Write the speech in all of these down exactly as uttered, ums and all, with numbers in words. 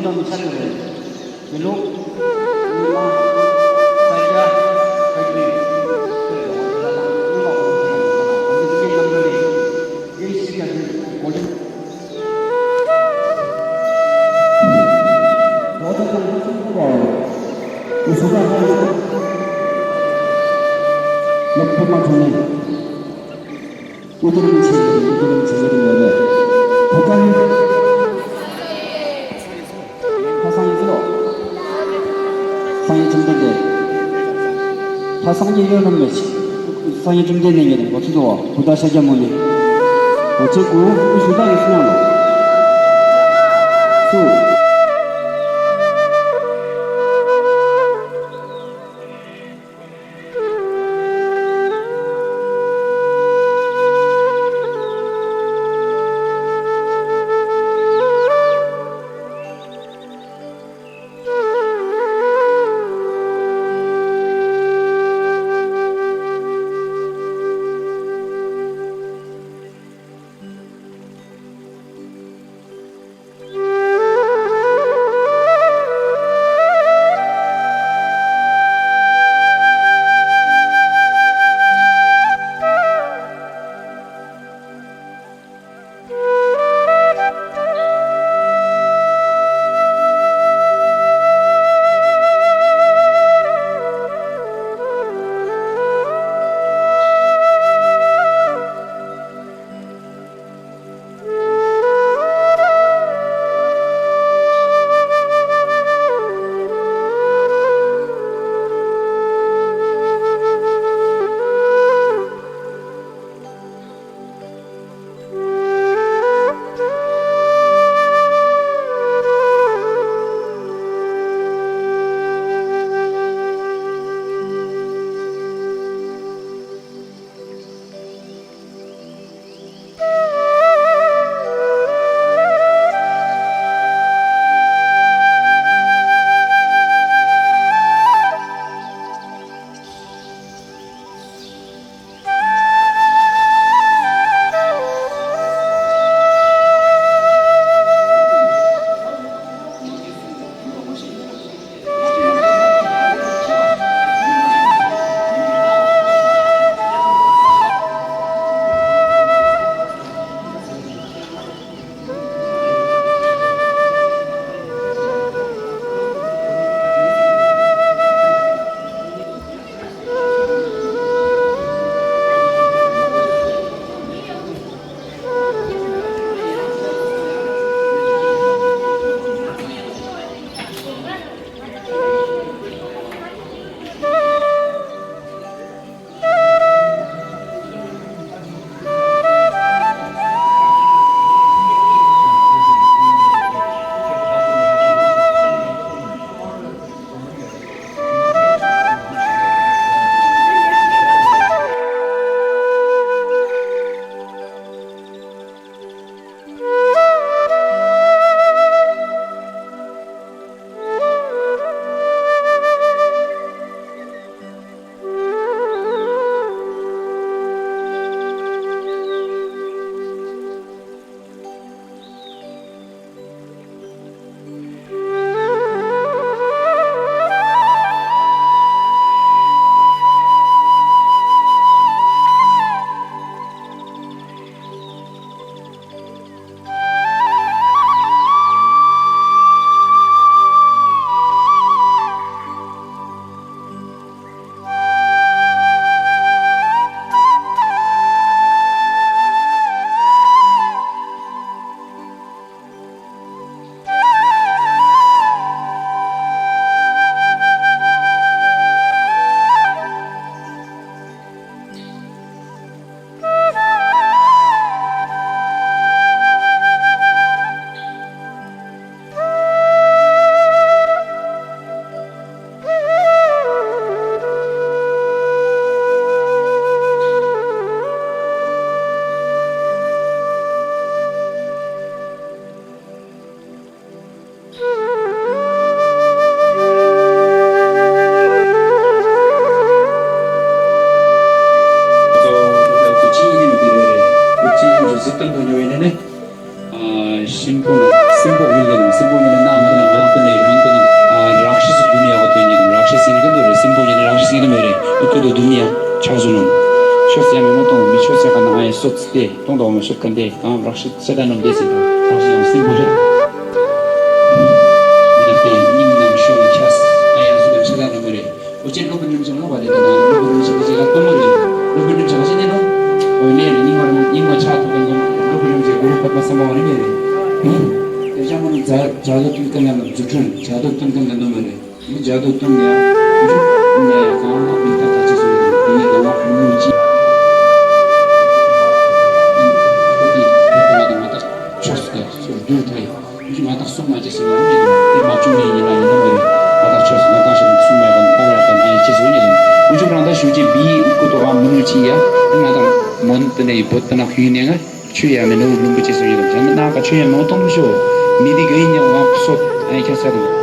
དང་མི་ཆ་ལེ་རེད། དེ་ལུགས་ཉི་མ་ས་སྐྱ་ཕ་གི་ཨུ་ཏུ་རིན་ཆེན་ཨུ་ཏུ་རིན་ཆེན་ཡོད་རེད། བུ་ག་ནི། ཕ་སངས་རྒྱས་ལོ། སངས་རྒྱས་བཅོམ་ལྡན་འདས། ཕ་སངས་རྒྱས་ཡོད་ནམ་མེད། སངས་རྒྱས་བཅོམ་ལྡན་འདས་ཉིད་རེད་གོ། ཚུལ་དུ་བ་བུདྡྷ་ཤཱཀྱ་མུ་ནི། འོ་ཚེ་གུ་ཨུ་སུ་དག་གི་སུ་ཡང་ལོ། སུ། གཅིག་ཡིན་ནི་མི་འདི་རེད། གཅིག་ཡིན་ནི་གཟིགས་སྟངས་དང་ཉོ་ཡིན་ནི། ཨ། གཤིན་པོ་ན་སྲིན་པོ་ཡིན་ལ་ནི་སྲིན་པོ་ཡིན་ལ་ན་ང་ལ་ང་ དེ་ནས་རང་དེ་ནང་རག་ཤི་སུ་དུ་ནི་ཡག་པོ་དོན་ཉིད་རག་ཤི་སེ་ནི་ག་འདུག་རེད། སེམས་པོ་ཉིད་ནི་རག་ཤི་སེ་ག་མེད་རེད། ཨུ་ཀུ་དུ་དུ་ནི་ཡང་ཆགས་སུ་ནོ། ཆོས་ཟེར་མི་མོ་གཏོང་མི་ཆོས་ཟེར་ག་ན་ཨ་ཡེ་སོ་ཙི་ཏེ་གཏོང་དོ་མོ་ཤོད་ག་འདེ་དང་རག་ཤི་ཆ་ད་ནོ་འདེ་སེ་དང་རག་ཤི་ཡང་སེམས་པོ་རེད། མི་ན་ཏེ་སྙིང་ནང་ཤོ་ནི་ཆགས་ཨ་ཡང་སུ་དང་ཆ་ད་ནོ་མི་རེད། འུ་ཅག་སློབ་དཔོན་རིན་པོ་ཆེ་ལབ་པ་དེ་དང་སློབ་དཔོན་རིན་པོ་ཆེ་གི་ཅིག་ལ་སྟོན་པ་རེད། སློབ་དཔོན་རིན་པོ་ཆེ་ག་ཅི་ནས་ནོ། འོ་ནས་རེད། རྙིང་མ་རྙིང་མ་ཆགས་ཐུབ་མཁན་སློབ་དཔོན་རིན་པོ་ཆེ་གུ་རུ་པདྨ་སམ་བྷ་ཝ་རེད་མེད་རེད། དེ་ཅང་མ་ནི་ཛ་ཛ་དོ་ཏུན་ཀ་ན་ལ་རྫུ་འཕྲུལ་ཛ་དོ་ཏུན་ཀ་ན་ནོ་མེད་རེད། མི་ཛ་དོ་ཏུན་ཡ་འཇུག་ནས་གང་ལ་མི་ཐ་ཐ་ཅི་སོང་དེ་ནས་ལ་བ་མི་ཅི། ཨ་ཏི་ཏ་ཏ་ང་དང་ང་ད་ཆོས་སྐད་སོ་བསྡུར་ཐལ། ང་དང་གསུང་མ་བྱེད་ཟེར་བ་ནི་མེད་དོ། དེ་མ་བྱུང་ནས་ཡིན་ན་ཡིན་ན་མ་རེད། ང་དང་ཆོས་ང་དང་ཞིག་གསུང་མ་ཡིན་པ་ཨ་ཡ་དང་ཨ་ཡ་ཅེས་ཟེར་ནས་དུ་འུ་ཅུང་རང་ད་ཞུ་རྗེས་བི་ཨུ་ཀུ་དོ་ག་མི་ནུ་ཅི་ཡ། དེ་ང་དང་མོན་དེ་ནས་ཡི་བོད་དེ་ན་ཁུ་ཡིན་ནས་ང་ཆོས་ཡ་མེ་ནོ་རིན་པོ་ཆེ་ཟེར་ཡོད། ཇ་མི་ན་ག་ཆོས་ཡ་མེ་འོ་ཏོང་ཤོ་མི་དེ་ག་ཡིན་ཉ་ཝང་སོ་ཨ་ཡ་ཁྱ་ས་དུ།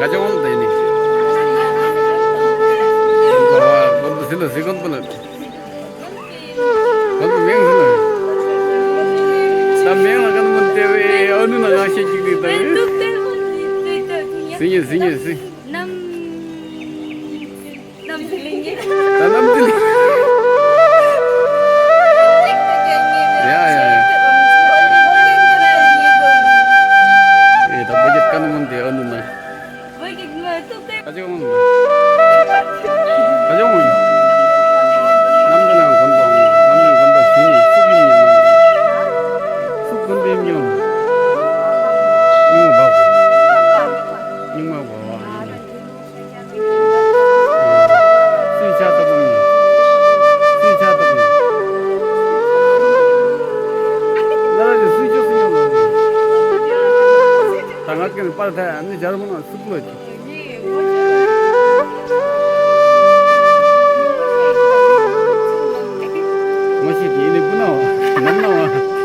ཨ་ཅག་འོང་དེ་ནི། གོན་པ་ཟི་ལ་ཟི་གོན་པ་ལ། གོན་པ་མིང་ཟི་ལ། ད་མིང་ལ་གོན་པ་དེ་བས་ཨ་ནུ་ན་གང་ཤེས་ཅིག་དེ་ད་བས། ཟི་ཉི་ཟི་ཉི་ཟི། ནམ། ནམ་ཟི་ལིང་གི། ད་ནམ་ཟི་ལིང་། ཡ་ཡ་ཡ། ཨེ་ད་བོད་ཀྱི་ཀན་མོན་དེ་ཨ་ནུ་ན། བོད་ཀྱི་ང་ཐུག་ཏེ། ཨ་ཅག་འོང་། ཨ་ཅག་འོང་། ནམ་ཟི་ལིང་གོན་པ་འོང་། ནམ་ཟི་ལིང་གོན་པ་ཟི་ནི་སུག་ཡིན་ནི་ནམ། སུག་གོན་པ་ཡིན་ནི། སྙིང་མ་བག་གོ། སྙིང་མ་བག་གོ། སུའི་ཆ་ལྟ་བུ་མིན། སུའི་ཆ་ལྟ་བུ་མིན། ང་རང་གི་སུའི་ཆ་སུ་ཡོང་ལ། ད་ང་ཀན་པར་ཐ་ནི་ཇར་མ་ན་སུ་ཀློ་ཅི། ངོ་ཤེས་དེ་ནི་པུ་ན་བ་ནམ་ན་བ།